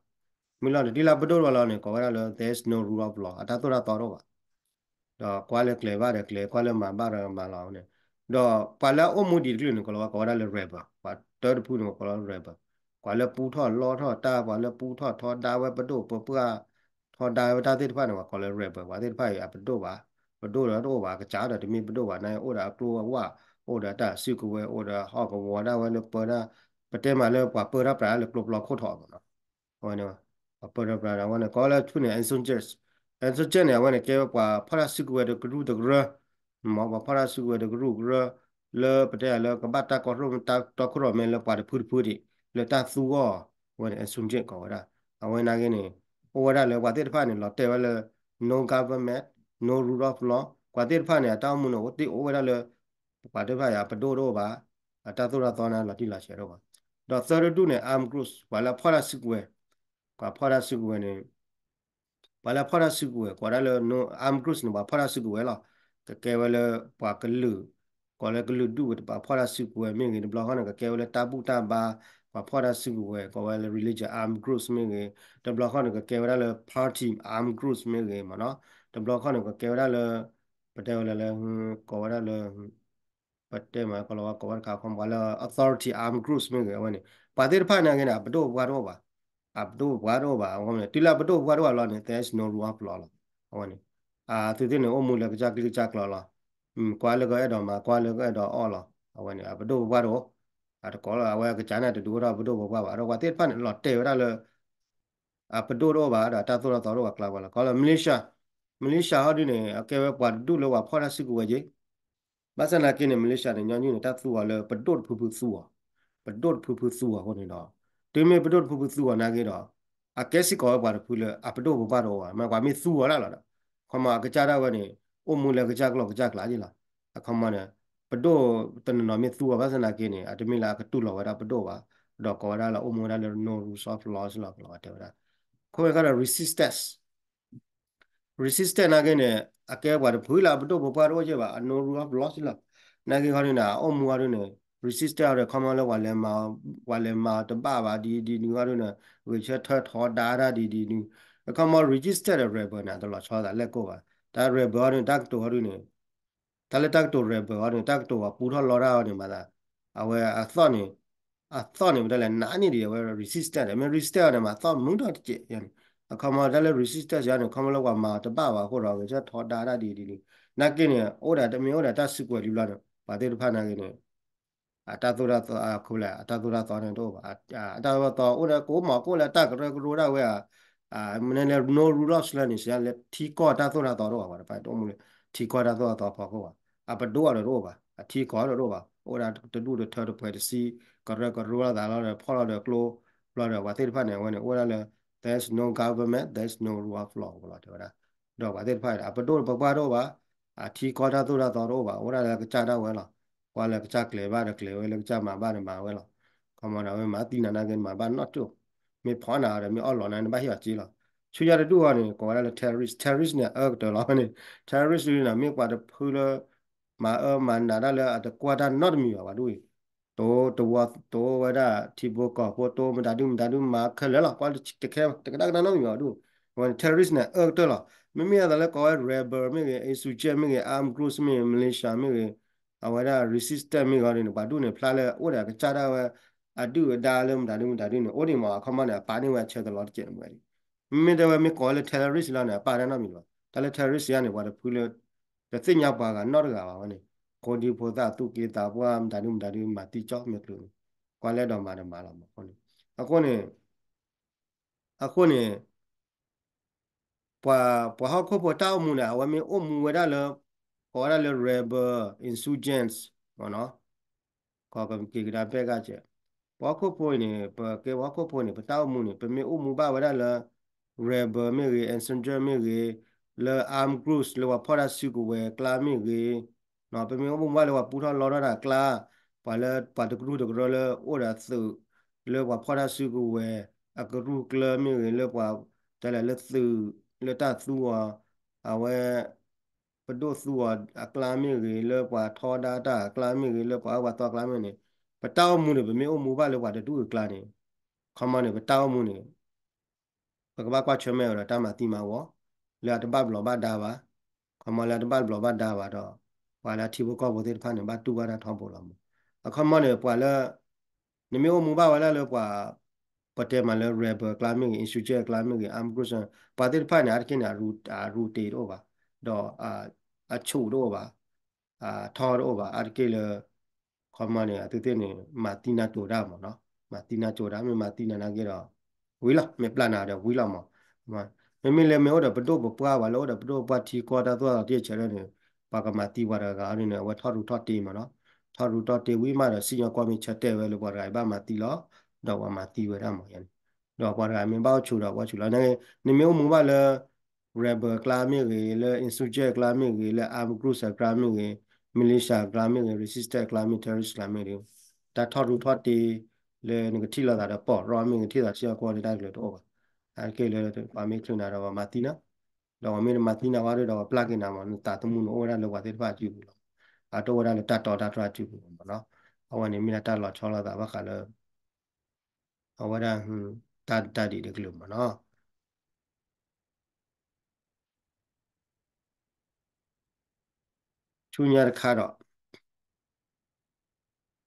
မ့ၢ်လီၤ တုၤလၢပဒိၣ်တအိၣ်ဘၣ်လီၤန့ၣ် ကိးဝဲဒၣ်လၢ there's no rule of law အတၢ်သိၣ်တၢ်သီတအိၣ်ဘၣ် ဒီးကွၢ်လၢကျဲၤဘၣ်ဒီးကျဲၤ ကွၢ်လၢမၤဘၣ်ဒီးမၤလီၤန့ၣ် ဒီးပှၤလၢအအိၣ်မူဒံးတကလုာ်န့ၣ် ကိးလီၤ ပှၤကိးဝဲဒၣ်လၢ rebel ပှၤတၢတဖုန့ၣ် ပှၤကိးလီၤ rebel ပှၤလၢပူထီၣ်လီထီၣ်တၢ် ပှၤလၢပူထီၣ်ထီဒါဝဲပဒိၣ်ပပှၢ် ထီဒါဝဲတၢ်သ့ၣ်တဖၣ်န့ၣ် ပှၤကိးလၢ rebel ပှၤသ့ၣ်တဖၣ်အံၤ အပဒိၣ်ဘၣ် ပဒိၣ်ဒီးတအိၣ်ဘၣ် အကစၢ်ဒီးတမ့ၢ်ပဒိၣ်ဘၣ် နအိၣ်ဒီးအကျိအဝၣ် အိၣ်ဒီးတၢ်စုကဝဲၤ အိၣ်ဒီးဟီၣ်ကဝီၤဒၣ်ဝဲလၢပၢဒၣ် ပတဲမးလၢပှၤပၢတၢ်ပြးလၢကျိပျီခိၣ်ထီၣ်မးနီၤ အဝဲန့ၣ် ပှၤပၢတၢ်ပြးဒီး အဝဲန့ၣ် ကိးလၢဆူန့ၣ် insurgents insurgent န့ၣ် အဝဲန့ၣ် ကဲပှၤဖီၣ်တၢ်စုကဝဲၤတကရူၢ်တကရၢ မ့ၢ်ပှၤဖီၣ်တၢ်စုကဝဲၤတကရူၢ်ကရၢ လၢပတဲလၢကဘၣ်တၢ်ကီထီၣ်တၢ်တီခိၣ်ရိၣ်မဲလၢပှၤတဖုတဖုဒံး လၢတၢ်သူအီၤ အဝဲန့ၣ် insurgent ကိးဝဲဒၣ်. အဝဲနာ်က့န့ၣ် အိၣ်ဝဲဒၣ်လၢပှၤသ့ၣ်တဖၣ်န့ၣ် လီၤတဲာ်ဝဲလၢ no government, no rule of law ပှၤသ့ၣ်တဖၣ်န့ၣ် အတၢ်အိၣ်မူန့ၣ် အိၣ်တ့ၢ်အိၣ်ဝဲဒၣ်လၢ ပှၤသ့ၣ်တဖၣ်အံၤ အပဒိၣ်တအိၣ်ဘၣ်, အတၢ်သိၣ်တၢ်သီန့ၣ်လီၤတံၢ်လီၤဆဲးတအိၣ်ဘၣ်. ဒီးသၢတဒူၣ်န့ၣ် armed groups ပှၤလၢအဖီၣ်တၢ်စုကဝဲၤ, ပှၤဖီၣ်တၢ်စုကဝဲၤန့ၣ် ပှၤလၢအဖီၣ်တၢ်စုကဝဲၤ ကိးဝဲဒၣ်လၢ no armed groups န့ၣ် ပှၤဖီၣ်တၢ်စုကဝဲၤလီၤ. ကကဲဝဲလၢပှၤကလုာ်, ကိးလၢကလုာ်ဒူၣ် ပှၤဖီၣ်တၢ်စုကဝဲၤမ့ၢ်ဂ့ၤ, တဘျီဃီန့ၣ် ကကဲဝဲလၢတၢ်ဘူၣ်တၢ်ဘါ ပှၤဖီၣ်တၢ်စုကဝဲၤ ကိးဝဲလၢ religion armed groups မ့ၢ်ဂ့ၤ, တဘျီဃီန့ၣ် ကကဲဝဲဒၣ်လၢ party armed groups မ့ၢ်ဂ့ၤမ့ၢ်နီၤ, တဘျီဃီန့ၣ် ကကဲဝဲဒၣ်လၢ ပတဲဝဲလၢလၢ ကိးဝဲဒၣ်လၢ ပတဲမးကလီၤဝါကိးဝဲတခါ ခီပှၤလၢ authority armed groups မ့ၢ်ဂ့ၤ အဝဲန့ၣ် ပှၤသ့ၣ်တဖၣ်နာ်က့န့ၣ် အပဒိၣ်ပပှၢ်တအိၣ်ဘၣ်, အပဒိၣ်ပပှၢ်တအိၣ်ဘၣ် အဝဲန့ၣ် တုၤလၢအပဒိၣ်ပပှၢ်တအိၣ်ဘၣ်လီၤန့ၣ် there is no rule of law လီၤ. အဝဲန့ၣ် အသုသ့ၣ်န့ၣ် အိၣ်မူလၢကစၢ်ကလုၢ်ကစၢ်ကျိာ်လီၤ. ကွၢ်လၢကအဲၣ်ဒိးမၤ ကွၢ်လၢကအဲၣ်ဒိးအီၣ်လီၤ. အဝဲန့ၣ် အပဒိၣ်ပပှၢ်တအိၣ်, အတကိးလၢအဝဲကစၢ်န့ၣ် တဒုးအိၣ်ထီၣ်ပဒိၣ်ပပှၢ်ဘၣ်, ဒီးပှၤသ့ၣ်တဖၣ်န့ၣ် လီၤတဲာ်ဝဲဒၣ်လၢ အပဒိၣ်တအိၣ်ဘၣ် ဒီးအတၢ်သိၣ်တၢ်သီတအိၣ်ဘၣ်ကျါပှၤလီၤ. ခီလၢ militia, militia ဟီဒုန့ၣ် အကဲဝဲပှၤတဒူၣ်လၢပှၤဖီၣ်တၢ်စုကဝဲၤက့ၤ ဘၣ်ဆၣ်နာ်က့န့ၣ် militia န့ၣ် ညီနုၢ်န့ၣ် တၢ်သူအီၤလၢပဒိၣ်တဖုဖုသူအီၤ, ပဒိၣ်တဖုဖုသူအီၤအဃိန့ၣ်ဒီး တုၤမ့ၢ်ပဒိၣ်တဖုဖုသူအီၤနာ်က့ဒီး အကဲစ့ၢ်ကီးဝဲပှၤတဖုလၢအပဒိၣ်ပပှၢ်တအိၣ်ဘၣ်, မ့ၢ်ပှၤမ့ၢ်သူအီၤဒၣ်လီၤဒီး ခီမီအကစၢ်ဒၣ်ဝဲန့ၣ် အိၣ်မူလၢကစၢ်ကျိာ်ကစၢ်ကျါက့ၤလီၤ. အခီမီန့ၣ် ပဒိၣ်တနီၤနီၤမ့ၢ်သူအီၤဘၣ်ဆၣ်နာ်က့န့ၣ် အတမ့ၢ်လၢအကတူၢ်လိာ်ဝဲဒၣ်ပဒိၣ်ဘၣ်, ဒီးကိးဝဲဒၣ်လၢအိၣ်မူဝဲဒၣ်လၢ no rules of law လီၤ ကလီၤဝဲတဲဝဲဒၣ်. ခိၣ်ဝဲခါဒီး resistance resistance နာ်က့န့ၣ် အကဲပှၤတဖုလၢအပဒိၣ်ပပှၢ်တအိၣ်က့ၤဘၣ် အ no rule of law လီၤ. နာ်က့ခီဒုန့ၣ် အအိၣ်မူခီဒုန့ၣ် resistance အီၤဒီး ခီမီလၢပှၤလဲၤမၤ, ပှၤလဲၤမၤတဘၣ်ဘၣ်ဒ်ဒ်နုၤခီဒုန့ၣ် ဂဲၤဆၢထၢၣ်ထီဒါတၢ်ဒ်ဒ်နုၤ, အခီမီ resistance ဒီး rebel န့ၣ် တလီၤဆီသးလဲၣ်ကိၢ်ဘၣ်. တၢ် rebel ခီဒုန့ၣ် တၢ်ကတိၤခီဒုန့ၣ် တၢ်လၢတၢ်ကတိၤ rebel ခီဒုန့ၣ် တၢ်ကတိၤပှၤပူထီၣ်လီတၢ်အီၤန့ၣ်မးသး အဝဲအသီၣ်န့ၣ် အသီၣ်န့ၣ် ပတဲလဲၣ် နးန့ၢ်ဒံးအဝဲ resistance ဒီး မ့ၢ် resistance အီၤန့ၣ် မၤသီၣ်မုာ်ထီၣ်တစဲးန့ၣ်, အခီမီတၢ်လၢ resistance ယၤန့ၣ် ခီမီလၢပှၤမၤတဘၣ်ဘၣ်အဃိဒီး ဂဲၤဆၢထၢၣ်ထီဒါတၢ်ဒ်ဒ်နုၤ, နာ်က့န့ၣ် အိၣ်ဒီးတမ့ၢ်အိၣ်ဒီးတၢ်စုကဝဲၤလံဘျီန့ၣ် ပှၤသ့ၣ်တဖၣ်နာ်က့န့ၣ် အတၢ်သိၣ်တၢ်သီ အခိၣ်လဲၣ် အတၢ်သိၣ်တၢ်သီန့ၣ်တအိၣ်ဘၣ်, အတၢ်သိၣ်တၢ်သီအိၣ်ဒီးကအိၣ်မး ကအိၣ်လၢတၢ်ကရၢကရိဒၣ်ဝဲဧါ, မ့ၢ်လၢ no rule of law န့ၣ် စံးလၢထံကီၢ်တၢ်သိၣ်တၢ်သီတအိၣ်ဘၣ်, ပှၤတဖၣ်တအိၣ်မူလၢထံကီၢ်တၢ်သိၣ်တၢ်သီဖီခိၣ်ဘၣ်, အပဒိၣ်အီၤဒီးတအိၣ်ဘၣ်, အထံကီၢ်ဒီးတအိၣ်ဘၣ်, အိၣ်ဒၣ်တဒူၣ်တထၢတပှဲၤတဆံ ကရၢကရိလိာ်သးလီၤဒီးဖီၣ်လီၤဒီးကျိ ဘျီဒီးပှၤသ့ၣ်တဖၣ်န့ၣ် အဝဲန့ၣ် အိၣ်ဝဲဒၣ်လၢ there is no government, there is no rule of law လီၤတဲဝဲဒၣ်, ဒီးပှၤသ့ၣ်တဖၣ်န့ၣ် အပဒိၣ်ပပှၢ်တအိၣ်ဘၣ်, အထံကီၢ်တၢ်သိၣ်တၢ်သီတအိၣ်ဘၣ်, အိၣ်ဒၣ်လၢကစၢ်ဒၣ်ဝဲလီၤ. ကွၢ်လၢကစၢ်ကျဲၤဘၣ်ဒီးကျဲၤဝဲ လၢကစၢ်မၤဘၣ်ဒီးမၤဝဲလီၤ. ခီမီဒီး အဝဲမၤသံနၤနာ်က့ နမၤဘၣ်နီၣ်ကၠိၣ်, မ့ၢ်ဖီၣ်နၤဒီး မ့ၢ်အီၣ်လီၤနၤ နဘၣ်ဟ့ၣ်အီၤစ့လီၤ. ဆူညါတဒူၣ်အီၤန့ၣ် ကိးဝဲဒၣ်လၢ terrorist, terrorist န့ၣ် အအၢကတၢၢ်လီၤန့ၣ်, terrorist န့ၣ် မ့ၢ်ပှၤတဖုလၢ မၤအၢမၤနးတၢ်လၢအတကွၢ်တၢ်နီတမံၤဘၣ် ပှၤဒူၣ်အံၤ, တိၢ်တဝီတိၢ်ဝဲဒၣ် ထံဖိကီၢ်ဖိတိၢ် မတၤဒုမတၤဒုမၤခဲလၢာ်လီၤ, ကွၢ်တကဲတကဒၣ်ကဒါနီတမံၤဘၣ် ပှၤဒူၣ်, အဝဲန့ၣ် terrorist န့ၣ် အအၢကတၢၢ်လီၤ. မ့မ့ၢ်အသးလၢကိးဝဲ rebel မ့ၢ်ဂ့ၤ insurgent မ့ၢ်ဂ့ၤ armed groups မ့ၢ်ဂ့ၤ militia မ့ၢ်ဂ့ၤ အဝဲဒၣ် resistance မ့ၢ်ဂ့ၤန့ၣ် ပှၤဒူၣ်န့ၣ် ဖျါလၢအိၣ်ဒီးကစၢ်ဒၣ်ဝဲ အဒုၣ်အဒါလၢမတၤဒုမတၤဒုန့ၣ် အိၣ်ဒံးမး အခီမီန့ၣ် အပာ်န့ၢ်ဝဲအဆၢကလီၤတကဲးန့ၣ်ဝဲ, မ့မ့ၢ်တဲဝဲမ့ၢ်ကိးဝဲလၢ terrorist လီၤန့ၣ် အပာ်တၢ်နီတမံၤလီၤ. တၢ်လၢ terrorist ယါန့ၣ် ပှၤတဖုလၢ တသ့ၣ်ညါပှၤဂၤနီတဂၤဘၣ်ဝဲန့ၣ်, ဖိဒံဖိသၣ်သူၣ်က့သးပှၢ် မတၤဒုမတၤဒုမၤသံကၠီမဲာ်ကျိၤန့ၣ်, ကွၢ်လၢအဲၣ်ဒိးမၤဒီးမၤလီၤမးအဃိန့ၣ်, အဃိန့ၣ် အဃိန့ၣ် ပှၤ ပှၤဟီၣ်ခိၣ်ဖိတၢ်အိၣ်မူန့ၣ် အဝဲမ့ၢ်အိၣ်မူဝဲဒၣ်လၢ ကိးဝဲဒၣ်လၢ rebel, insurgents မ့ၢ်နီၤ, ကီးကက့ၤကဒါပဲၣ်ဂၢ်စဲး, ပှၤဟီၣ်ခိၣ်ဖိအံၤန့ၣ် ပကဲပှၤဟီၣ်ခိၣ်ဖိန့ၣ် ပတၢ်အိၣ်မူန့ၣ် ပမ့ၢ်အိၣ်မူဘၣ်ဝဲဒၣ်လၢ rebel မ့ၢ်ဂ့ၤ, insurgent မ့ၢ်ဂ့ၤ, လၢ armed groups လၢပှၤဖီၣ်တၢ်စုကဝဲၤအကျါမ့ၢ်ဂ့ၤ, ပမ့ၢ်အိၣ်မူဘၣ်လၢပှၤပူထီၣ်လီထီၣ်တၢ်အကျါ, ပှၤလၢပှၤတကရူၢ်တကရၢလၢအိၣ်ဒီးသုး လၢပှၤဖီၣ်တၢ်စုကဝဲၤ အကရူၢ်ကျၢၢ်မ့ၢ်ဂ့ၤ, လၢပှၤတဲလဲၣ်လၢသုး လၢတၢ်သူအီၤ, အဝဲ ပဒိၣ်သူအီၤအကျါမ့ၢ်ဂ့ၤ, လၢပှၤထီဒါတၢ်အကျါမ့ၢ်ဂ့ၤ, လၢပှၤအၢပှၤသီအကျါမ့ၢ်န့ၣ်, ပတၢ်အိၣ်မူန့ၣ် ပမ့ၢ်အိၣ်မူဘၣ်လၢပှၤတဒူၣ်အကျါန့ၣ်, ခီမီန့ၣ် ပတၢ်အိၣ်မူန့ၣ် ပကဘၣ်ကွၢ်ဆၢၣ်မဲာ်ဝဲဒီးတၢ်မၤသံမၤဝီၤ လၢအတဘၣ်ဘျီးဘၣ်ဒါဘၣ်. ခီမီလၢအတဘၣ်ဘျီးဘၣ်ဒါဘၣ်ဒီး ပှၤလၢအထံဖိကီၢ်ဖိသ့ၣ်တဖၣ်န့ၣ် ဘၣ်တူၢ်ဘၣ်တၢ်ထီဘိလီၤမး. အခီမီန့ၣ် ပှၤလၢ နမ့ၢ်အိၣ်မူဘၣ်ဝဲဒၣ်လၢပှၤ ပတဲမးလၢ rebel အကျါမ့ၢ်ဂ့ၤ, insurgent အကျါမ့ၢ်ဂ့ၤ, armed group ပှၤသ့ၣ်တဖၣ်န့ၣ် အါတက့ၢ်န့ၣ် အရူတ့တအိၣ်ဘၣ်, ဒီး အဆူၣ်တအိၣ်ဘၣ်, ထီတအိၣ်ဘၣ်, အါတက့ၢ်လၢ ခီမီန့ၣ် အသုသ့ၣ်န့ၣ် မၤသံနၢ်တိၤတၢ်မးနီၤ, မၤသံနၢ်တိၤတၢ် မ့ၢ်မၤသံနၤနာ်က့ဒီး ဝံၤလီၤ, မ့ၢ်ပျၢ်နၤဒီးဝံၤလီၤမး. မ့မ့ၢ်လၢမ့ၢ်အိၣ်ဒီးပဒိၣ်ပပှၢ် ပှၤလၢအိၣ်ဒီးပဒိၣ်ပပှၢ်ထံကီၢ်တၢ်သိၣ်တၢ်သီတဆဲးန့ၣ် ပှၤကမၤသံပှၤတဂၤဂၤန့ၣ် အဝဲထီၣ်ရူၢ်ထီၣ်တ့မးနီၤ. ထီၣ်ရူၢ်ထီၣ်တ့ၢ်ဝံၤမးဒီး စံၣ်ညီၣ်ကွီၢ်မ့ၢ်ဆၢတဲာ်ဝဲလၢပှၤတဂၤအံၤဘၣ်မၤသံလီၤ, ဒီးပှၤမၤသံဝဲဒၣ်မ့ၢ်ယါန့ၣ်, ဒီးပှၤတဂၤမ့ၢ်ဘၣ်အိၣ်ဆူၣ်ဒီးပှၤဆူၣ်လီၤန့ၣ်, နမ့ၢ်အိၣ်မူဘၣ်လၢ rebel အကျါမ့ၢ်ဂ့ၤ, လၢ insurgent အကျါမ့ၢ်ဂ့ၤ, လၢ armed groups အကျါမ့ၢ်ဂ့ၤ, militia အကျါမ့ၢ်ဂ့ၤ, resistance အကျါမ့ၢ် terrorist အကျါမ့ၢ်ဂ့ၤ, တၢ်ထီၣ်ရူၢ်ထီၣ်တ့ၢ် လၢနကထံၣ်လိာ်သးဒီး ပီၢ်ရီမ့ၢ်ဂ့ၤ ထံၣ်သးစံၣ်ညီၣ်ကွီၢ်န့ၣ် တၢ်ကလုာ်တအိၣ်ဘၣ်. အါတက့ၢ်လၢပှၤမ့ၢ်ချုးနၤဒီးပှၤမၤသံနၤ, ဒီးပှၤမ့ၢ်တမၤသံနၤဘၣ်ဒီး ပျၢ်က့ၤနၤမး နသးသမူန့ၣ်အိၣ်ဝဲဒၣ်လၢပှၤသ့ၣ်တဖၣ်အစုပူၤလီၤ. အတအိၣ်ဝဲဒၣ်လၢတၢ်တီတၢ်တြၢ်အစုပူၤမးနီၤ. အဝဲန့ၣ်မ့ၢ်ဒၣ်တၢ်လီၤဆီလိာ်သးဘၣ်ဃးလၢ အဝဲဒၣ် တၢ်တၢ်ဒ်တကလုာ်မးနီၤ. ဆူညါတခါဒီး,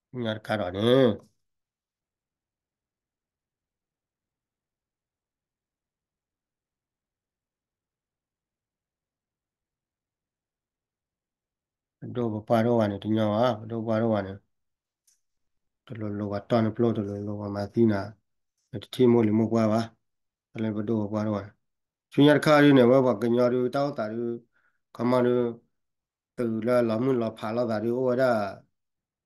ဆူညါတခါဒီးန့ၣ် ပဒိၣ်ပပှၢ်တအိၣ်ဘၣ်န့ၣ် တညီဘၣ်, ပဒိၣ်ပပှၢ်တအိၣ်ဘၣ်န့ၣ် တလိၤလိၤပှၤတီၢ်နဖျိ, တလိၤလိၤပှၤမၤသံနၤ, နတထံၣ်မိၢ်လံၤမိၢ်ပှၢ်ဘၣ်, တၢ်လၢပဒိၣ်ပပှၢ်တအိၣ်ဘၣ်န့ၣ်. ဆူညါတခါဒ်န့ၣ် အဝဲပှၤကညီဒုးတၢ်အိၣ်သးဒုး ခီမီဒုး သုးလၢအလီၤမုၢ်လီၤဖးလိာ်သးဒုးအိၣ်ဝဲဒၣ်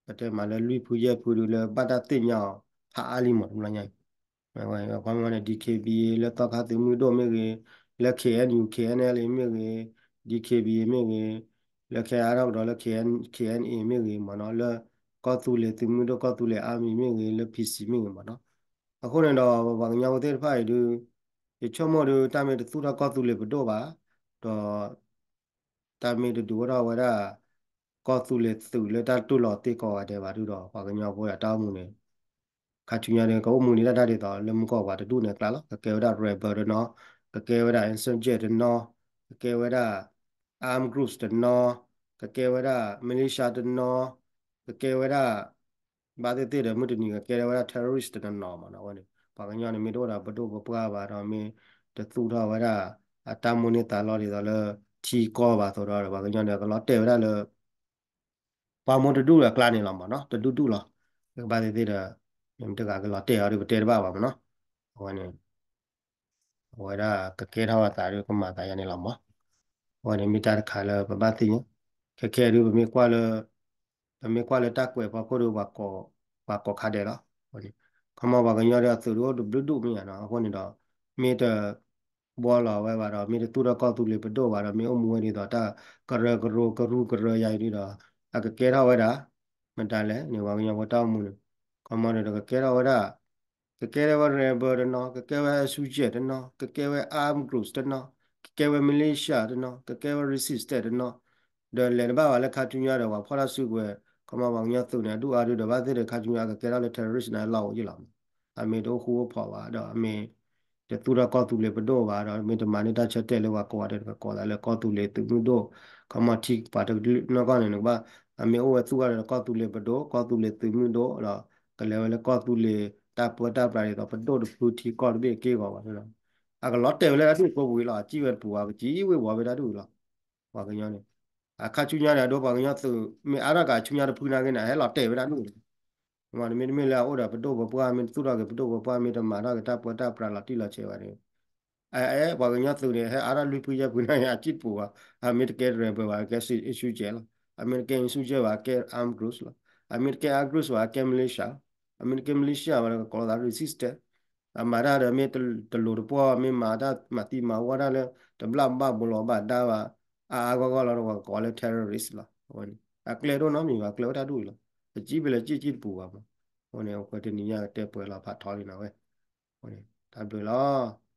ပတဲမးလၢလွံၢ်ဖုယဲၢ်ဖုဒုးလၢဘၣ်တၢ်သ့ၣ်ညါအီၤဖးအါလံမး တဘျီညါအံၤ. ခီမီန့ၣ် DKBA လၢသီခါသုးမုၢ်ဒိၣ်မ့ၢ်ဂ့ၤ, လၢ KNU KNLA မ့ၢ်ဂ့ၤ, DKBA မ့ၢ်ဂ့ၤ, လၢခဲအါထီၣ်ကဒီးလၢ KNA မ့ၢ်ဂ့ၤမးနီၤ, လၢကီၢ်သူလ့ၤသုးမုၢ်ဒိၣ် ကီၢ်သူလ့ၤ army မ့ၢ်ဂ့ၤ, လၢ PC မ့ၢ်ဂ့ၤမးနီၤ. အဃိန့ၣ်ဒီး ပှၤကညီဖိသ့ၣ်တဖၣ်အံၤဒုး ယဆိကမိၣ်ဒုး တၢ်မ့ၢ်တသူၣ်ထီၣ်ကီၢ်သူလ့ၤပဒိၣ်ဘၣ်, ဒီး တၢ်မ့ၢ်တဒုးအိၣ်ထီၣ်ဝဲဒၣ် ကီၢ်သူလ့ၤသုးလၢတၢ်တူၢ်လိာ်သ့ကိးဂၤဒဲးဘၣ်ဒုးဒီး ပှၤကညီဖိဒီးတၢ်အိၣ်မူန့ၣ် ခါဆူညါန့ၣ် ကအိၣ်မူန့ၢ်ဒၣ်တၢ်ဒ်သိးလၢမုၢ်ကီၢ်ပှၤတဒူၣ်န့ၣ်အကျါလီၤ. ကကဲဝဲဒၣ် rebel တနီၤ, ကကဲဝဲဒၣ် insurgent တနီၤ, ကကဲဝဲဒၣ် armed groups တနီၤ, ကကဲဝဲဒၣ် militia တနီၤ, ကကဲဝဲဒၣ် ဘၣ်သ့ၣ်သ့ၣ်ဒီး မုၢ်တနံၤကကဲထီၣ်ဝဲဒၣ် terrorist တနီၤနီၤမးနီၤ. အဝဲန့ၣ် ပှၤကညီန့ၣ် မ့ၢ်တအိၣ်ဒီးပဒိၣ်ပပှၢ်ဘၣ်ဒီး မ့ၢ်တသူၣ်ထီၣ်ဝဲဒၣ် အတၢ်မိၣ်န့ၢ်သးလီဒ်သိးလၢထံကီၢ်ဘၣ်အသိးဒီး ပှၤကညီန့ၣ် ကလီၤတဲာ်ဝဲဒၣ်လၢ ပှၤမိၢ်တဒူၣ်အကျါန့ၣ်လီၤမးနီၤ, တဒူၣ်ဒူၣ်လီၤ. ဘၣ်သ့ၣ်သ့ၣ်ဒီး မ့ၢ်တဂၤကလီၤတဲာ်အီၤဒီးပတဲတဘၣ်ဘၣ်မးနီၤ. အဝဲန့ၣ် အဝဲဒၣ်ကကဲထီၣ်အသးဒီးကမၤသးယါန့ၣ်လီၤမး. အဝဲန့ၣ်မ့ၢ်တၢ်တခါလၢပဘၣ်သ့ၣ်ညါ, ခဲခဲဒုး ပမ့ၢ်ကွၢ်လၢ ပမ့ၢ်ကွၢ်လၢတၢ်ကွဲးဖီခိၣ်ဒီး ပှၤကိးခါဒဲးလီၤ. အဝဲန့ၣ် ခီမီပှၤကညီဒီးအသုးဒုးအိၣ်တဘျုးဒူၣ်မ့ၢ်ဧါနီၤ, အဃိန့ၣ်ဒီး မ့ၢ်တ ဘှီလီၤဝဲဘၣ်ဒီး မ့ၢ်တသူၣ်ထီၣ်ကီၢ်သူလ့ၤပဒိၣ်ဘၣ်ဒီး မ့ၢ်အိၣ်မူဝဲဒ်သိးတၢ်ကရၢကရိကရူၢ်ကရၢယါအံၤဒုးဒီး အကကဲထီၣ်ဝဲဒၣ် မတၤလဲၣ်န့ၣ် ပှၤကညီဖိတၢ်အိၣ်မူန့ၣ် ခီမီန့ၣ်ဒီးကကဲထီၣ်ဝဲဒၣ် ကကဲထီၣ်ဝဲ rebel တနီၤ, ကကဲဝဲ insurgent တနီၤ, ကကဲဝဲ armed groups တနီၤ, ကကဲဝဲ militia တနီၤ, ကကဲဝဲ resistance တနီၤ, ဒီးလဲၤတဘၣ်ဘၣ်လၢခါဆူညါဒီး ပှၤဖီၣ်တၢ်စုကဝဲၤ ခီမီပှၤကညီသုးန့ၣ် အဒူၣ်အါဒုးဒီး ဘၣ်သ့ၣ်ဒီးခါဆူညါ အကကဲထီၣ်လၢ terrorist န့ၣ် အလီၢ်အိၣ်ယံာ်လီၤ. အမ့ၢ်တအိၣ်ဃူအိၣ်ဖိးဘၣ်ဒီး အမ့ၢ်တသူၣ်ထီၣ်ကီၢ်သူလ့ၤပဒိၣ်ဘၣ်ဒီး မ့ၢ်တမၤန့ၢ်တၢ်ဆၢတဲာ်လၢပှၤကိးဂၤဒဲး ပကိးသးလၢကီၢ်သူလ့ၤသုးမုၢ်ဒိၣ် ခီမီထံပှၤတကလုာ်နီၢ်ကီၢ်န့ၣ် နကဘၣ် အမ့ၢ်အိၣ်ဝဲသူၣ်ထီၣ်ဒီးကီၢ်သူလ့ၤပဒိၣ် ကီၢ်သူလ့ၤသုးမုၢ်ဒိၣ်ဒီး ကလဲၤဝဲလၢကီၢ်သူလ့ၤတၢ်ပၢတၢ်ပြးဒ်သိး ပဒိၣ်တဖုထံကီၢ်တဘ့ၣ်က့ၢ်ဂီၤဘၣ်န့ၣ်လီၤ. အကလီၤတဲာ်ဝဲလၢတၢ်ဒူၣ်ကိးပူၤအံၤလီၤ. အစံၣ်ဝဲတပူၤဘၣ် ပစံၣ်ဝ့ၤဝီၤဝဲတၢ်ဒူၣ်အံၤလီၤ. ပှၤကညီန့ၣ် အခါဆူညါန့ၣ် အဒိပှၤကညီသုး မ့ၢ်အါထီၣ်က့ၤဆူညါတဖုနာ်က့န့ၣ် ဟဲလီၤတဲာ်ဝဲဒၣ်ဒူၣ်န့ၣ် မ့တမ့ၢ်လၢအအိၣ်ဒီးပဒိၣ်ပပှၢ် မ့ၢ်တသူၣ်ထီၣ်က့ၤပဒိၣ်ပပှၢ် မ့ၢ်တမၤထီၣ်က့ၤတၢ်ပၢတၢ်ပြးလီၤတံၢ်လီၤဆဲးဘၣ်န့ၣ် အဲ ပှၤကညီသုးန့ၣ် ဟဲအါထီၣ်လွံၢ်ဖုယဲၢ်ဖုနာ်က့ အစံၣ်တပူၤဘၣ်. အမ့ၢ်တကဲ rebel ဘၣ် ကဲ insurgent လီၤ. အမ့ၢ်တကဲ insurgent ဘၣ် ကဲ armed groups လီၤ. အမ့ၢ်တကဲ armed groups ဘၣ် ကဲ militia လီၤ. အမ့ၢ်တကဲ militia ဘၣ် ကကိးလီၤသး resistance အမၤတၢ်ဒီးမ့ၢ်တလိၤတပှီၢ် မ့ၢ်မၤတၢ်မၤသံမၤဝီတၢ်လၢ တဘျၣ်ဘၣ်ဘိးလီၤဘၣ်ဒါဘၣ် အါအါဂီၢ်ဂီၢ်လီၤဒီး ပှၤကကိးလၢ terrorist လီၤ. အဝဲန့ၣ် အကျဲဒိၣ်နီတမံၤဘၣ် ကျဲဝဲတၢ်ဒူၣ်အံၤလီၤ. ပစံၣ်ဖဲလဲၣ်စံၣ်စံၣ်တပူၤဘၣ်မး. အဃိန့ၣ် အဝဲတနံၤညါကတဲပှဲၤလီၤဖးထီလံနီၤဝဲ. အဃိန့ၣ် တၢ်ဘျုးလီၤ.